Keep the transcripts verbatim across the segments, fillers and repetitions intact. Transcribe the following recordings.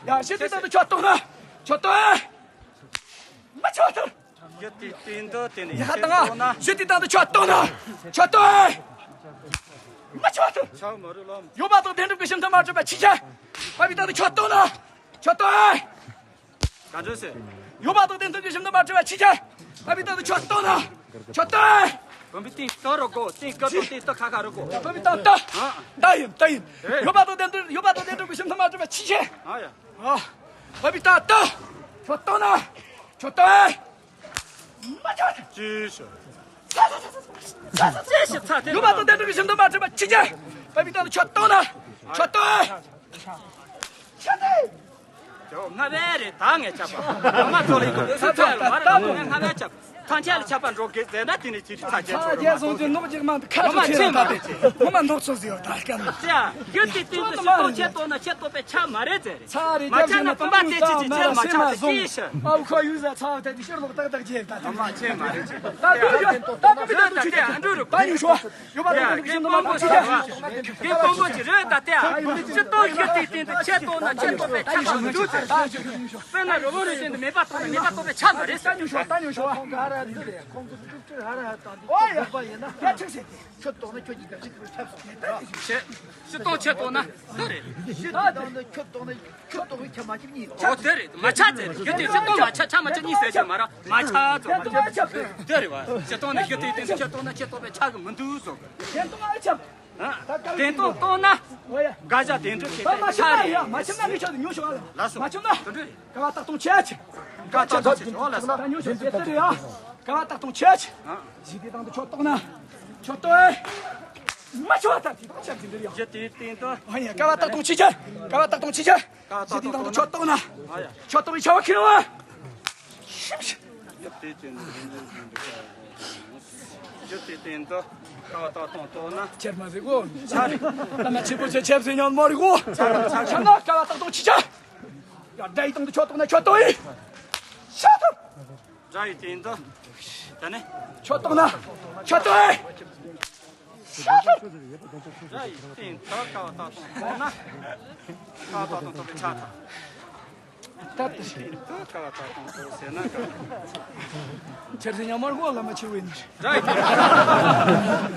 ཡ། གཞི་དེ་དང་དུ་ཁྱོད་གཏོང་ན། ཁྱོད་གཏོང་ཨེ། མ་ཁྱོད་གཏོང་། གཞི་དེ་སྟེང་དུ་དེ་ནས་ཡ་ཧ་ཁྱོད་དང་། གཏོང་ན། གཞི་དེ་དང་དུ་ཁྱོད་གཏོང་ན། ཁྱོད་གཏོང་ཨེ། མ་ཁྱོད་གཏོང་། ཆག་མ་རུ་ལོམ། ཡོད་པ་དང་བདེན་གྲུབ་ཀྱི་ཞིང་དུ་མ་གྲུབ་པ་ཕྱི་ཁྱེར། པ་བི་དང་དུ་ཁྱོད་གཏོང་ན། ཁྱོད་གཏོང་ཨེ། ག་འདྲ་ཟེར། ཡོད་པ་དང་བདེན་གྲུབ་ཀྱི་ཞིང་དུ་མ་གྲུབ་པ་ཕྱི་ཁྱེར། པ་བི་དང་དུ་ཁྱོད་གཏོང་ན། ཁྱོད་གཏོང་ཨེ། བུམ་པའི་སྟེང་དུ་རུ་གོ། སྟེང་སྐབས་དང་སྟེང་དུ་ཁ་ཁ་རུ་གོ། བུམ་པའི་སྟེང་དུ། ཨ། ད་ཡིན་ད་ཡིན། ཨེ། ཡོད་པ་དང་བདེན་གྲུབ། ཡོད་པ་དང་བདེན་གྲུབ་ཀྱི་ཞིང་དུ་མ་གྲུབ་པ་ཕྱི་ཁྱེར། ཨ་ཡ། ཨ། བུམ་པའི་སྟེང་དུ། ཁྱོད་གཏོང་ན། ཁྱོད་གཏོང་ཨེ། མ་ཁྱོད། ཅི་ཞིག་ཅི་ཞིག་ཚ་དེ། ཡོད་པ་དང་བདེན་གྲུབ་ཀྱི་ཞིང་དུ་མ་གྲུབ་པ་ཕྱི་ཁྱེར། པ་བི་དང་དུ་ཁྱོད་གཏོང་ན། ཁྱོད་གཏོང་ཨེ། ཁྱོད་གཏོང་ཨེ། ཇོ་ང་བས་རེད། ད་ངས་ཆགས་པ། ང་མ་ཚོ་ལ་ཡིན་གོ། སུ་ཚོ་ཡ་ལ་མ་རེད། ང་ང་བས་ཆགས་པ། ཐང་ཆད་ལ་ཆགས་པ་འགྲོ་གི་ཟེར་ན་དེ་ནས་ཅི་རིགས་ཚ་ཆད་ཚོ་རེད། ཚ་ཆད་སོང་ཅི་ནོག་ཅིག་མ་ཁ་ཚོ་ཆེ་ཡོད་ད་དེ། ངོ་མ་ནོག་ཚོ་ཟེར་ཡོད་ད་སྐམ། ཅི་ཡ། གཞི་དེ་སྟེང་དུ་ཤི་ཏོ་ཆད་ཏོ་ན་ཆད་ཏོ་པའི་ཆ་མ་རེད་ཟེར་རེད། ཚ་རེད། མ་ཆགས་ན་བུམ་པ་དེ་ཅི་ཅི་ཆད་མ་ཆགས་ཏེ་ཅི་ཤི། ཨ་ཁོ་ཡུལ་ཟ་ཚ་དེ་དེ་ཤར་ལོག་ཏག་ཏག་ཅེ་ད་དེ། མ་ཆད་མ་རེད་ཅི། ད་དུ་ཡོད་ད་དུ་མི་ད་དུ་ཆུ་ད་ཨ་འགྲོ་རུ་ད་ཉུང་ཤོ། ཡོད་པ་དང་ཡོད་པའི་ཞིང་དུ་མ་གྲུབ་པ་ཕྱི་ཁྱེར། རྒན་དཔོན་པོ་ཅིག་རེད་ད་ལྟ། སྤྱིར་བཏང་གཞི་དེའི་སྟེང་དུ་ཆད་ཏོ་ན་ཆད་ཏོ་པའི་ཆ་ཞིག་མི་འདུག་ཟེར། དཔེར་ན་རི་བོ་རི་བཞིན་དུ་མེ་སྤར་གཏོང་ན་མེ་སྤར་གཏོང་པའི་ཆ་མ་རེད་ཟེར། ད་ཉུང་ཤོ་ད་ཉུང་ཤོ། ཨོ་ཡ། ཁྱོད་གཏོང་ན་ཁྱོད་ཀྱིས་ག་ཅིག་ཁྱོད་ཆབ་སོང་། ཆད། སྤྱིར་བཏང་ཆད་ཏོ་ན་འདི་རེད། སྤྱིར་བཏང་དུ་ཁྱོད་གཏོང་ན་ཁྱོད་གཏོང་བའི་ཆ་མ་གྲུབ་གཉིས། ཨོ་དེ་རེད། མ་ཆགས་ཟེར། གཞི་དེ་སྤྱིར་བཏང་མ་ཆགས་ཆ་མ་གྲུབ་གཉིས་ཟེར་གྱི་མ་རེད། མ་ཆགས་ཚོ་མ་ཆགས། དེ་རེད་བ། སྤྱིར་བཏང་ནི་གཞི་དེའི་སྟེང་དུ་ཆད་ཏོ་ན་ཆད་ཏོ་པའི་ཆ་གི་མི་འདུག་ཟེར། ཨ། བདེན་སྟོང་སྟོང་ན། དགག་བྱ་བདེན་གྲུབ་བྱེད་པའི་ཆ་རེད། མ་ཆགས་ན་ངས་ཆ་ཉུང་ཤོ་ཨ་ལ། ལགས་སོ། མ་ཆགས་ན། དེ་འདྲ་རེད། ཀ་བ་སྟག་སྟོང་ཆད་ཆད། ཀ་ཆད་ཆད་ཆད་ཆད། ཨོ་ལགས་སོ། ད་ཉུང་ཤོ་ཟེར་དེ་རེད་ཨ། ཀ་བ་སྟག་སྟོང་ཆད་ཆད། ཨ། གཞི་དེའི་སྟེང་དུ་ཁྱོད་གཏོང་ན། ཁྱོད་གཏོང་ཨེ། མ་ཁྱོད་ད་དེ་ད་ཆད་ཟིན་འདིར་ཡ། གཞི་དེའི་སྟེང་དུ། ཨ་ཡ། ཀ་བ་སྟག་སྟོང་ཆད་ཆད། ཀ་བ་སྟག་སྟོང་ཆད་ཆད། ཀ་བ་སྟག་སྟོང་དང་ཁྱོད་གཏོང་ན། ཨ་ཡ། ཁྱོད་གཏོང་བའི་ཆ་བ་ཁྱེར་བ། ཤིབ་ཤིབ། གཞི་དེའི་སྟེང་དུ། གཞི་དེའི་སྟེང་དུ་ཀ་བ་སྟག་སྟོང་གཏོང་ན། ཁྱེར་མ་ཟིག་གོ། ཆ་རེད། ད་ན་ཆི་པོ་ཆེ་ཆབ་སེ་ཉོན་མོ་རིག་གོ། ཆ་རེད་ཆ་རེད། ཆ་ན་ཀ་བ་སྟག་སྟོང་ཆི་ཆ། ཡ། དགྲ་ཡི་སྟེང་དུ་ཁྱོད་གཏོང་ན་ཁྱོད་གཏོང་ཡི། ཤ་ཐུབ། དགྲ་ཡི་སྟེང་དུ། ད་ནི། ཁྱོད་གཏོང་ན། ཁྱོད་གཏོང་ཡི། ཤ་ཐུབ། དགྲ་ཡི་སྟེང་དུ་ཀ་བ་སྟག་སྟོང་གཏོང་ན། ཀ་བ་སྟག་སྟོང་གཏོང་བའི་ཆ་ཐག་ད་ལྟ་ཞིག་ཀ་བ་སྟག་སྟོང་གཏོང་ཟེར་ན་ཀ། ཆེར་སེ་ཉམས་མར་གོ་ལ་མ་ཆེ་བའི་ནི། དགྲ་ཡི་སྟེང་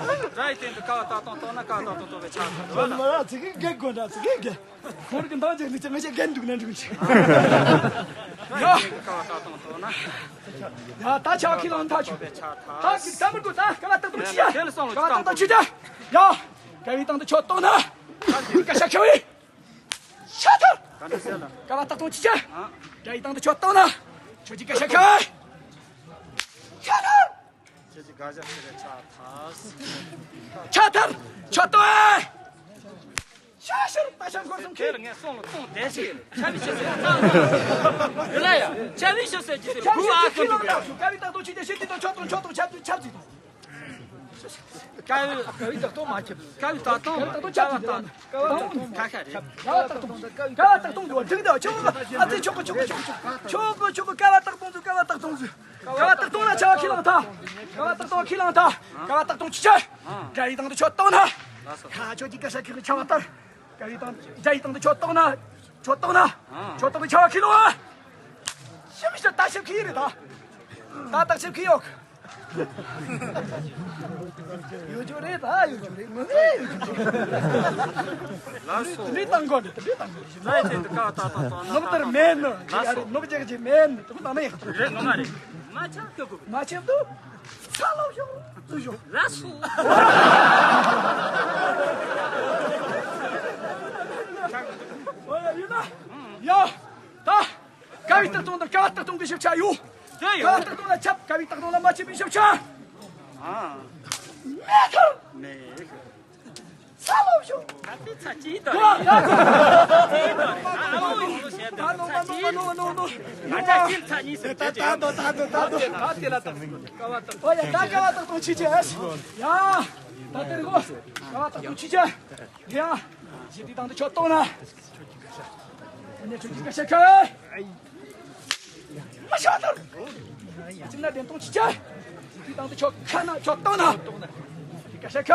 དུ། དགྲ་ཡི་སྟེང་དུ་ཀ་བ་སྟག་སྟོང་གཏོང་ན་ཀ་བ་སྟག་སྟོང་གཏོང་བའི་ཆ་ཐག་རེད་བ་ལ། ཙི་གེ་རྒན་དགོས་འདྲ་ཙི་གེ་རྒན། ཁོང་གི་འདང་རྒྱག་ནི་ཅི་ང་ཅག་རྒན་འདུག་ན་འགྲིག་ཅི། ཡ། ཀ་བ་སྟག་སྟོང་གཏོང་ན། ཡ། ད་ཆ་ཁི་ལང་ཐག་ཆོད། ད་ཅིག་ད་མི་དགོས་ད་ཀ་བ་སྟག་སྟོང་ཆི་ཡ། ཀ་བ་སྟག་སྟོང་ཆི་ཡ། ཡ། ཀ་བའི་སྟེང་དུ་ཁྱོད་གཏོང་ན། ཀ་ཤ་ཁྱོད་ཡི། ཤ་ཐུབ། ག་འདྲ་ཟེར་ལ། ཀ་བ་སྟག་སྟོང་ཆི་ཆ། ཨ། དགྲ་ཡི་སྟེང་དུ་ཁྱོད་གཏོང་ན། ཁྱོད་ཀྱི་ཀ་ཤ་ཁ། ཤ་ཐུབ། ཁྱོད་ཀྱི་དགག་བྱ་ཟེར་བའི་ཆ་ཐག་ཤ་ཐུབ། ཁྱོད་གཏོང་ཨེ། ཤ་ཤར་ད་ཤ་འཁོར་གསུམ་ཁྱེར། ཁྱེད་ངས་སོང་ལ་གཏོང་བསྡད་ཤིག་ཆ་བི་ཤ་ཟེར་ཡ་ལ་ཡ། ཆ་བི་ཤ་ཟེར་གྱི་ཟེར་ཁྱོད་བུ་ཨ་ཁྱོད་ཁྱོད་འདུག་ག་ཁྱོད་ཀ་བའི་སྟེང་དུ་ཁྱོད་ཀྱི་ཤ་དེ་དང་ཁྱོད་གཏོང་ཁྱོད་གཏོང་ཆ་བི་ཆ་བི་ཆ་བི་ཆ་བི། ཀ་བའི། ཀ་བའི་སྟེང་དུ་མ་ཁྱབ། ཀ་བའི་སྟེང་དུ། ཀ་བའི་སྟེང་དུ་ཁ་ཁ་རེད། ཀ་བ་སྟག་སྟོང་། ཀ་བ་སྟག་སྟོང་དུ་འགྲིག་འདུག་ཆོག་གི། ཨ་ཙི་ཆོག་གི་ཆོག་གི་ཆོག་གི་ཆོག་གི་ཆོག་གི། ཀ་བ་སྟག་སྟོང་དུ། ཀ་བ་སྟག་སྟོང་དུ། ཀ་བ་སྟག་སྟོང་ན་ཆ་བ་ཁས་བླངས་ཐལ། ཀ་བ་སྟག་སྟོང་ཁས་བླངས་ཐལ། ཀ་བ་སྟག་སྟོང་ཆི་ཆ། དགྲ་ཡི་སྟེང་དུ་ཁྱོད་གཏོང་ན། ཁ་ཁྱོད་ཀྱི་ཀ་ཤ་ཁྱོད་ཀྱི་ཆ་བ་ལྟར། ཀ་བའི་སྟེང་དགྲ་ཡི་སྟེང་དུ་ཁྱོད་གཏོང་ན། ཁྱོད་གཏོང་ན། ཁྱོད་གཏོང་གི་ཆ་བ་ཁས་བླངས་ཨ། ཤི་མི་ཤི་ད་ཤི་ཁི་ཡི་རེད་ད། ད་ད་ཤི་ཁི་ཡོད། ཡོད་རྒྱུ་རེད་ད་ཡོད་རྒྱུ་རེད་ངོ་མས་ཡོད་རྒྱུ་རེད། ལགས་སོ། དེ་འདྲའི་བཏང་དགོས་རེད་དེ་འདྲའི་བཏང་དགོས་རེད། ལགས་དེ་འདི་ཀ་ཏག་ཏག་ཏག་ནོག་ལྟར་མེད་ནོ། ལགས་སོ། ནོག་ཅག་ཅིག་མེད་ནོ་དེ་མོ་བཏང་ན་ཡག་རེད་ནོ་མ་རེད། མ་ཆག་ཏུ་གོ། མ་ཆག་ཏུ། ཚ་ལོ་ཞོག་ཏུ་ཞོག་ལགས་སོ། ཨོ་ཡ་ཡོད་ན། ཡ། ད། ཀ་བའི་སྟེང་དང་ཀ་བ་སྟེང་གི་ཞིབ་ཆ་ཡོད། དེ་ཡོད། ཀ་བ་སྟེང་ལ་ཁྱབ། ཀ་བའི་སྟེང་ལ་མ་ཁྱབ་པའི་ཞིབ་ཆ། ཨ། མེད་གི། མེད་གི། ཚ་ལོ་ཞོག་ད་དེ་ཚ་ཅི་ད། ཨ་ཨ་ཨོ་ཡོད་ཟེར་ད་ཚ་ཅི། ང་ད་ཅི་ཚ་ཉིས་ཟེར་ད་ད་ད་ད་ད་ད་ད་དེ་ལ་ད་ཀ་བ་སྟེང་ཀ་བ་སྟེང་ཆི་ཆི་ཨེ། ཡ། ད་དེ་རེད་གོ། ཀ་བ་སྟེང་ཆི་ཆི། ཡ། ཞི་བདེ་དང་དུ་ཆོད་གཏོང་ན། ཨ་ནི་ཁྱོད་ཀྱི་སྐད་ཆ་ཁ། མ་ཤོད་དང་། ཅིག་ན་བདེན་གཏོང་ཅི་ཆ། ཞི་བདེ་དང་དུ་ཆོད་ཁ་ན་ཆོད་གཏོང་ན། སྐད་ཆ་ཁ།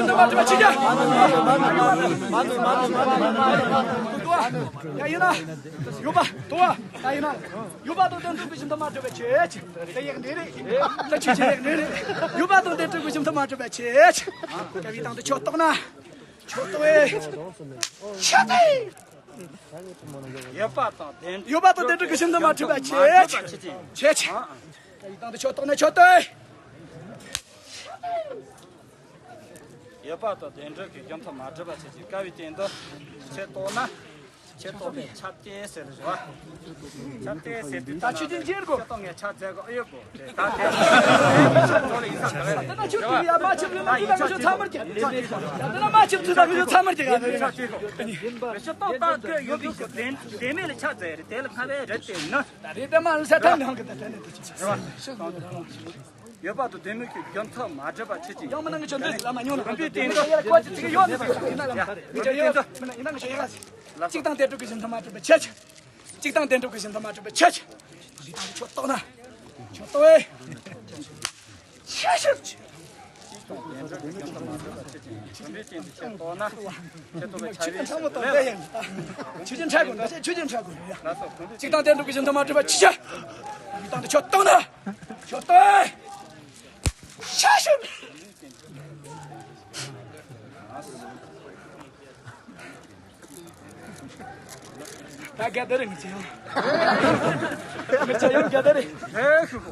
ཞིམ་མཐུན་མ་གྲུབ་པ་ཆི་ཆི། ཡ་ཡིན་ན། ཡོད་པ་དོ། ད་ཡིན་ན། ཡོད་པ་དོ་དོན་གྲུབ་ཀྱི་ཞིམ་མཐུན་མ་གྲུབ་པ་ཆི་ཆི། དེ་ཡག་འདི་རེད། ད་ཆི་ཆི་ཡག་འདི་རེད། ཡོད་པ་དོ་དོན་གྲུབ་ཀྱི་ཞིམ་མཐུན་མ་གྲུབ་པ་ཆི་ཆི། ཀ་བའི་སྟེང་དུ་ཁྱོད་གཏོགས་ན། ཁྱོད་གཏོགས་ཨེ། ཁྱོད་གཏོགས་ཨེ། ཡོད་པ་དང་བདེན། ཡོད་པ་དང་བདེན་གྲུབ་ཀྱི་ཞིམ་མཐུན་མ་གྲུབ་པ་ཆི་ཆི། ཆི་ཆི། ཀ་བའི་སྟེང་དུ་ཁྱོད་གཏོགས་ན་ཁྱོད་གཏོགས་ཨེ། ཡོད་པ་དང་བདེན་གྲུབ་ཀྱི་ཞིམ་མཐུན་མ་གྲུབ་པ་ཆི་ཆི། ཀ་བའི་སྟེང་དུ་ཁྱོད་གཏོགས་ན། ཁྱོད་གཏོགས་པའི་ཁྱབ་སྟེ་ཟེར་རེད་བ། ཁྱབ་སྟེ་ཟེར་དུས་ད་ཆོས་ཅན་ཅེར་གོ། ཁྱོད་གཏོགས་ངས་ཁྱབ་མཛད་གོ་ཨེ་གོ། ད་དེ་ཁྱབ་ཚོ་ལ་ཡིན་ས་ག་རེ་རེད། ད་ཆོས་ཀྱི་ཡ་མ་ཁྱབ་ཡོད་མ་ཁྱབ་ད་ཁྱོད་ཚང་མར་གྱི། ད་ན་མ་ཁྱབ་ཚོད་ད་ཁྱོད་ཚང་མར་གྱི་ག་རེ་རེད། ཁྱོད་གཏོགས་ད་ཁྱོད་ཡོད་པའི་བདེན་བདེན་མེད་ལ་ཁྱབ་མཛད་རེད། དེ་ལ་ཁ་བའི་རེད་དེ་ན། ད་རེད་ད་མ་ལ་ས་ཐམ་ནང་གི་ད་ད་ནི་དེ་ཆོས་ཅན། ཡོད་པ་དང་བདེན་མེད་ཀྱི་ཞིམ་མཐུན་མ་གྲུབ་པ་ཆི་ཆི། ཡང་མིན་ན་ངས་ཁྱོད་འདི་ལ་མ་ཉོ་ན། ཁོ་ཅི་ཅིག་ཡོད་ནི་ཡིན་ན་ལ་མ་རེད། ཡིན་ན་ཡོད་མིན་ན་ཡིན་ན་ངས་ཁྱོད་ཡག་གཅིག་དང་བདེན་གྲུབ་ཀྱི་ཞིམ་མཐུན་མ་གྲུབ་པ་ཆི་ཆི། གཅིག་དང་བདེན་གྲུབ་ཀྱི་ཞིམ་མཐུན་མ་གྲུབ་པ་ཆི་ཆི། འདི་དང་ཁྱོད་གཏོགས་ན། ཁྱོད་གཏོགས་ཨེ། ཆི་ཆི། ཆོས་ཅན་ཕྲ་དགོས་འདྲ་ཆོས་ཅན་ཕྲ་དགོས་འདྲ་ཡ། གཅིག་དང་བདེན་གྲུབ་ཀྱི་ཞིམ་མཐུན་མ་གྲུབ་པ་ཆི་ཆི། འདི་དང་ཁྱོད་གཏོགས་ན། ཁྱོད་གཏོགས་ཨེ། ཆི་ཆི། ད་རྒྱ་དར་རེད་ངི་ཆེ་ཡང་། ངི་ཆེ་ཡང་རྒྱ་དར་རེད།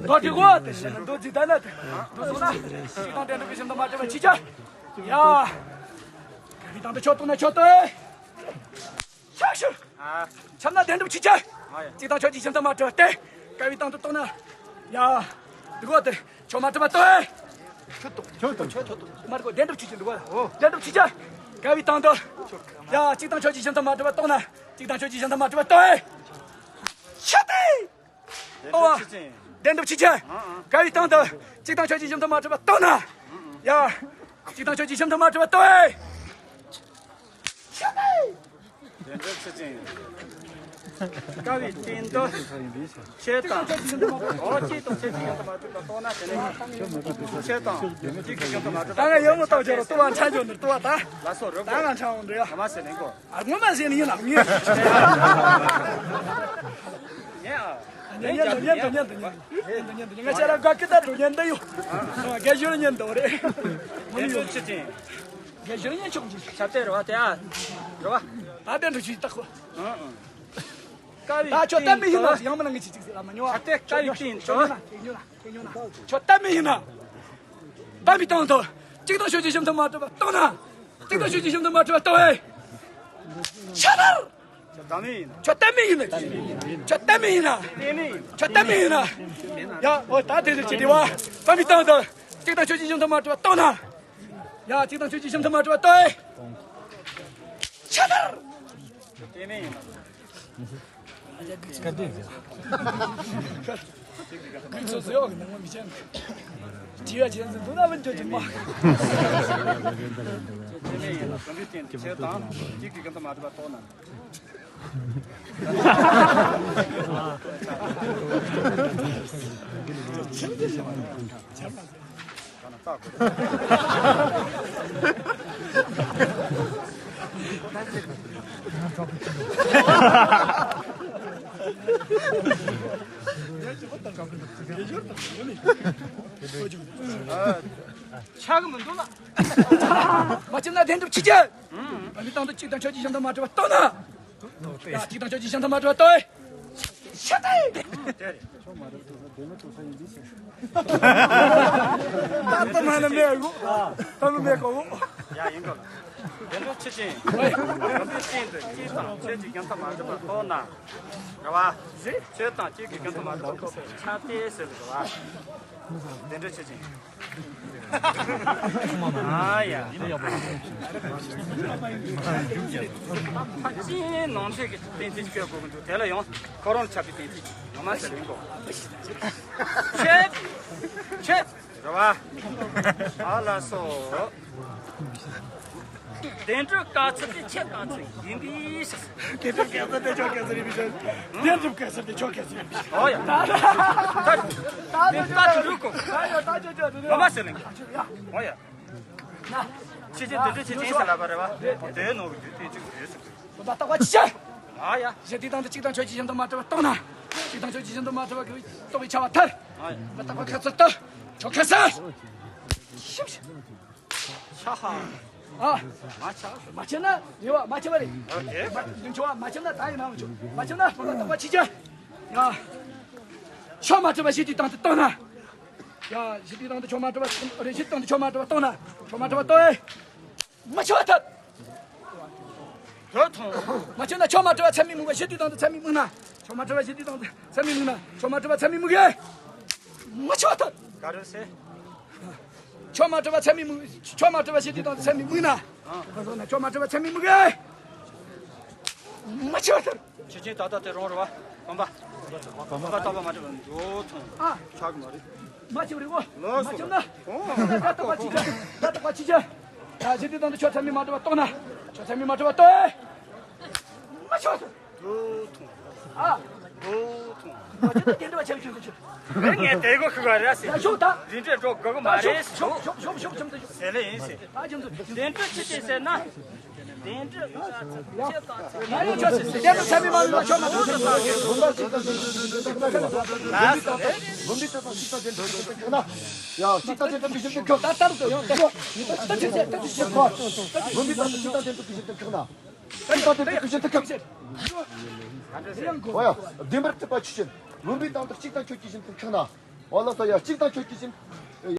འགོ་ཁྲི་གོ་དེ་ཞེ་ན་འདུག་ཅི་ད་ན་དེ་འདུག་སོང་ན། གཅིག་དང་བདེན་གྲུབ་ཀྱི་ཞིམ་མཐུན་མ་གྲུབ་པ་ཆི་ཆི། ཡ། ག་བའི་སྟེང་དུ་ཁྱོད་གཏོགས་ན་ཁྱོད་གཏོགས་ཨེ། ཆི་ཆི། ཁྱབ་ན་བདེན་གྲུབ་ཆི་ཆི། གཅིག་དང་ཁྱོད་ཀྱི་ཞིམ་མཐུན་མ་གྲུབ་པ་སྟེ། ཀ་བའི་སྟེང་དུ་གཏོགས་ན། ཡ། འདི་གོ་དེ། ཁྱོད་མ་གྲུབ་པ་གཏོགས་ཨེ། ཁྱོད་གཏོགས། ཁྱོད་གཏོགས། ཁྱོད་གཏོགས། མ་གོ་བདེན་གྲུབ་ཆི་ཆི་འདི་གོ། བདེན་གྲུབ་ཆི་ཆི། ཀ་བའི་སྟེང་དུ། ཡ། གཅིག་དང་ཁྱོད་ཀྱི་ཞིམ་མཐུན་མ་གྲུབ་པ་གཏོགས་ན། གཅིག་དང་ཁྱོད་ཀྱི་ཞིམ་མཐུན་མ་གྲུབ་པ་གཏོགས་ཨེ། ཆི་ཆི། ཨོ། བདེན་གྲུབ་ཆི་ཆི། ཀ་བའི་སྟེང་དུ། གཅིག་དང་ཁྱོད་ཀྱི་ཞིམ་མཐུན་མ་གྲུབ་པ་གཏོགས་ན། ཡ། གཅིག་དང་ཁྱོད་ཀྱི་ཞིམ་མཐུན་མ་གྲུབ་པ་གཏོགས་ཨེ། ཆི་ཆི། བདེན་གྲུབ་ཆི་ཆི། ཀ་བའི་སྟེང་དུ། ཁྱེད་དང་། འོ་གཅིག་དང་ཁྱེད་ཀྱི་ཞིམ་མཐུན་མ་གྲུབ་པ་གཏོགས་ན་དེ་ནས། ཁྱེད་དང་གཅིག་གི་ཞིམ་མཐུན་མ་གྲུབ་པ། ད་ང་ཡོང་མི་ཐུབ་ཀྱི་རེད། ལྟོ་བ་ཕྲ་ཞོག་ནི་ལྟོ་བ་ད། ལ་སོ་རུ་ད་ང་ཕྲ་འོང་འདྲི་ཡ། ང་མ་ཟེར་ནི་གོ། ཨ། ངོ་མ་ཟེར་ནི་ཡིན་ནམ་ངས། ཉན་ཨ། ཉན་ཉན་དུ་ཉན་དུ་ཉན་དུ་ཉན་དུ་ཉན་དུ་ཉན་དུ་ཉན། ང་ཆ་ར་དགའ་སྐད་ད་དུ་ཉན་དུ་ཡོད། དགའ་ཞོར་ཉན་དུ་རེད། ངོ་ཡོད་ཆི་ཆི། དགའ་ཞོར་ཉན་ཆོག་ཅིག་ཆ་ཏེ་རེ་བ་དེ་ཨ། རེ་བ། ད་དེ་འདྲ་ཞིག་ཏག་གོ། ཀ་བའི་ད་ཁྱོད་གཏན་མི་ཡིན་ན་ཡང་མིན་ན་ངས་ཅིག་ཅིག་ཟེར་ལ་མ་ཉོ་ཨ། ཆ་ཏེ་ཀ་བའི་སྟེང་དུ། ཁྱོད་ཉོ་ན་ཁྱོད་ཉོ་ན་ཁྱོད་ཉོ་ན། ཁྱོད་གཏན་མི་ཡིན་ན། གཏན་མི་གཏོང་དུ། གཅིག་དང་ཁྱོད་ཀྱི་ཞིམ་མཐུན་མ་གྲུབ་པ་གཏོང་ན། གཅིག་དང་ཁྱོད་ཀྱི་ཞིམ་མཐུན་མ་གྲུབ་པ་གཏོང་ཨེ། ཆ་ཏར། ཁྱོད་གཏན་མི་ཡིན་ན། ཁྱོད་གཏན་མི་ཡིན་ན། ཁྱོད་གཏན་མི་ཡིན་ན། ཡ། འོ་ད་དེ་ཟེར་གྱི་དེ་བ། གཏན་མི་གཏོང་དུ། གཅིག་དང་ཁྱོད་ཀྱི་ཞིམ་མཐུན་མ་གྲུབ་པ་གཏོང་ན། ཡ། གཅིག་དང་ཁྱོད་ཀྱི་ཞིམ་མཐུན་མ་གྲུབ་པ་གཏོང་ཨེ། ཆ་ཏར། ག་དུས། གུས་ཚོ་ཟེར་བ་གི་ནང་མ་མི་ཅན། དྲི་བ་ཅན་ཟེར་འདུག་ན་བུན་ཅོ་ཅིག་མ། དེ་ནས་ཡིན་ལ་བུན་ཅོ་ཅན་ཁྱེད་དང་གཅིག་གི་གམ་དུ་མ་འགྲིག་པ་རྟོགས་ན། ཆག་གི་མི་འདུག་ལ། མ་བྱིན་ན་བདེན་གྲུབ་ཆི་ཅན། ཨ་ནི་དང་དུ་གཅིག་དང་ཆོས་ཀྱི་ཞིང་དུ་མ་གྲུབ་པ་རྟོགས་ན། ཡ་གཅིག་དང་ཆོས་ཀྱི་ཞིང་དུ་མ་གྲུབ་པ་རྟོགས། ཤ་ཏེ། ད་ལྟ་མ་ན་མེད་གོ། ད་ནི་མེད་གོ། ཡ་ཡིན་གོ། བདེན་གྲུབ་ཆི་ཅན། བདེན་གྲུབ་ཅན་དུ་གཅིག་དང་ཆོས་ཀྱི་ཞིང་དུ་མ་གྲུབ་པ་རྟོགས་ན། རེད་བ། ཆོས་དང་གཅིག་གི་ཞིང་དུ་མ་གྲུབ་པ་རྟོགས་པའི་ཆ་དེ་ཟེར་གི་རེད་བ། བདེན་གྲུབ་ཆི་ཅན། ཨ་ཡ། ཕ་ཅིའི་ནང་ཚན་གྱི་གཏན་ཚིགས་སྤྱོད་དགོས་ཀྱི་འདུག་དེ་ལ་ཡང་ཁོ་རང་ལ་ཆགས་པའི་གཏན་ཚིགས་ངོ་མ་ཟེར་ཡིན་གོ། ཆེ། ཆེ། རེད་བ། ཨ་ལ་སོ། བདེན་གྲུབ་དཀའ་ཚེགས་དེ་ཆེས་དཀའ་ཚེགས་ཡིན་པའི་ཕྱིར། བདེན་གྲུབ་དཀའ་ཚེགས་དེ་ཆོས་དཀའ་ཚེགས་ཡིན་པའི་ཕྱིར། བདེན་གྲུབ་དཀའ་ཚེགས་དེ་ཆོས་དཀའ་ཚེགས་ཡིན་པའི་ཕྱིར། ཨོ་ཡ། ད་ད་ད་ད་ད་རུ་གོ། ད་ཡ་ད་ཅོ་ཅོ་དེ་ངོ་མ་ཟེར་ལེན་གི། ཨོ་ཡ། ཕྱི་རྒྱལ་དེ་འདྲ་ཆེ་ཆེན་ཟེར་ལབ་པ་རེད་བ། དེའི་ནང་གི་རྒྱུ་དེ་གཅིག་རེད་ཟེར་གི། མ་རྟག་པ་ཅི་བྱ། ཨ་ཡ། གཞི་དེ་དང་དུ་གཅིག་དང་ཆོས་ཀྱི་ཞིང་དུ་མ་གྲུབ་པ་རྟོགས་ན། གཅིག་དང་ཆོས་ཀྱི་ཞིང་དུ་མ་གྲུབ་པ་གི་རྟོགས་པའི་ཆ་བ་ཐར། ཨ་ཡ། མ་རྟག་པ་ཁ་ཚུར་ལྟ། ཆོས་ཁ་ས། ཤིབ་ཤིབ། ཆ་ཧ། ཨ། མ་ཆ། མ་ཆ་ན་རེད་བ། མ་ཆ་བ་རེད། ཨོ་ཁེ། མ་ཆ་བ་མ་ཆ་ན་ད་ཡིན་ནའང་ཆོག་མ་ཆ་ན་མ་རྟག་པ་ཅི་བྱ། ཡ། ཆོས་མ་གྲུབ་པ་གཞི་དེ་དང་དུ་རྟོགས་ན། ཡ། གཞི་དེ་དང་དུ་ཆོས་མ་གྲུབ་པ་རེད། གཞི་དེ་དང་དུ་ཆོས་མ་གྲུབ་པ་རྟོགས་ན། ཆོས་མ་གྲུབ་པ་རྟོགས་ཨེ། མ་ཆོས་ཐབས། ཐོས་ཐོང་། མ་ཆོས་ན་ཆོས་མ་གྲུབ་པ་ཚད་མས་དམིགས་པ་གཞི་དེ་དང་དུ་ཚད་མས་དམིགས་ན། ཆོས་མ་གྲུབ་པ་གཞི་དེ་དང་དུ་ཚད་མས་དམིགས་ན། ཆོས་མ་གྲུབ་པ་ཚད་མས་དམིགས་ཨེ། མ་ཆོས་ཐབས། ག་རེ་ཟེར། ཆོས་མ་གྲུབ་པ་ཚད་མས་དམིགས། ཆོས་མ་གྲུབ་པ་གཞི་དེ་དང་དུ་ཚད་མས་དམིགས་ན། ཨ། ཁོ་ཚོ་ན་ཆོས་མ་གྲུབ་པ་ཚད་མས་དམིགས་ཨེ། མ་ཆོས་ཐབས། ཆོས་ཅན་ད་ལྟ་དེ་རང་རེད་བ། བུམ་པ། བུམ་པ་རྟག་པ་མ་གྲུབ་པ་འགྲོ་ཐོང་། ཨ། ཆག་གི་མ་རེད། མ་ཆོས་རེད་བ། ལགས་སོ། མ་ཆོས་ན། ཨོ། ད་རྟག་པ་ཅི་བྱ། ད་རྟག་པ་ཅི་བྱ། ད་གཞི་དེ་དང་དུ་ཆོས་ཚད་མས་མ་གྲུབ་པ་རྟོགས་ན། ཆོས་ཚད་མས་མ་གྲུབ་པ་རྟོགས་ཨེ། མ་ཆོས་ཐབས། འགྲོ་ཐོང་། ཨ། འགྲོ་ཐོང་། མ་ཆོས་ན་དེ་འདྲ་བ་ཆག་ཆོས་ཆོས་ཆོས། ངས་དེ་གོ་ཤི་བ་རེད་ཟེར། ད་ཤོག་ད། རིན་བྲལ་འགྲོ་དགོས་གི་མ་རེད། ཤོག་ཤོག་ཤོག་ཤོག་ཤོག་ཤོག་ཤོག་ཟེར་ལེ་ཡིན་ཟེར། ད་ཁྱོད་ཚོ་བདེན་གྲུབ་ཆི་ཅན་ཟེར་ན། བདེན་གྲུབ་ཆེ་དང་ཆེ། ཡ་ཡོ་ཆོས་ཟེར། བདེན་གྲུབ་ཚད་མས་མ་དམིགས་ན་ཆོས་མ་གྲུབ་ཟེར། ཡ་གཅིག་དང་གཅིག་དང་བདེན་གྲུབ་ཀྱི་ཞིབ་ཏུ་ཁྱབ་ན། ད་ལྟ་རུ་ཡང་ད་ལྟ་ད་ལྟ་ད་ལྟ་ཆོས་ཟེར། ད་ཆོས་ཟེར། ད་ཆོས་ཟེར། བུམ་པའི་དང་དུ་གཅིག་དང་བདེན་གྲུབ་ཀྱི་ཞིབ་ཏུ་ཁྱབ་ན། གཅིག་དང་བདེན་གྲུབ་ཀྱི་ཞིབ་ཏུ་ཁྱབ། འོ་ཡ། བདེན་པར་གྲུབ་པ་ཆོས་ཅན། བུམ་པའི་དང་དུ་གཅིག་དང་ཆོས་ཀྱི་ཞིབ་ཏུ་ཁྱབ་ན། འོ་ལགས་སོ། ཡ་གཅིག་དང་ཆོས་ཀྱི་ཞིབ།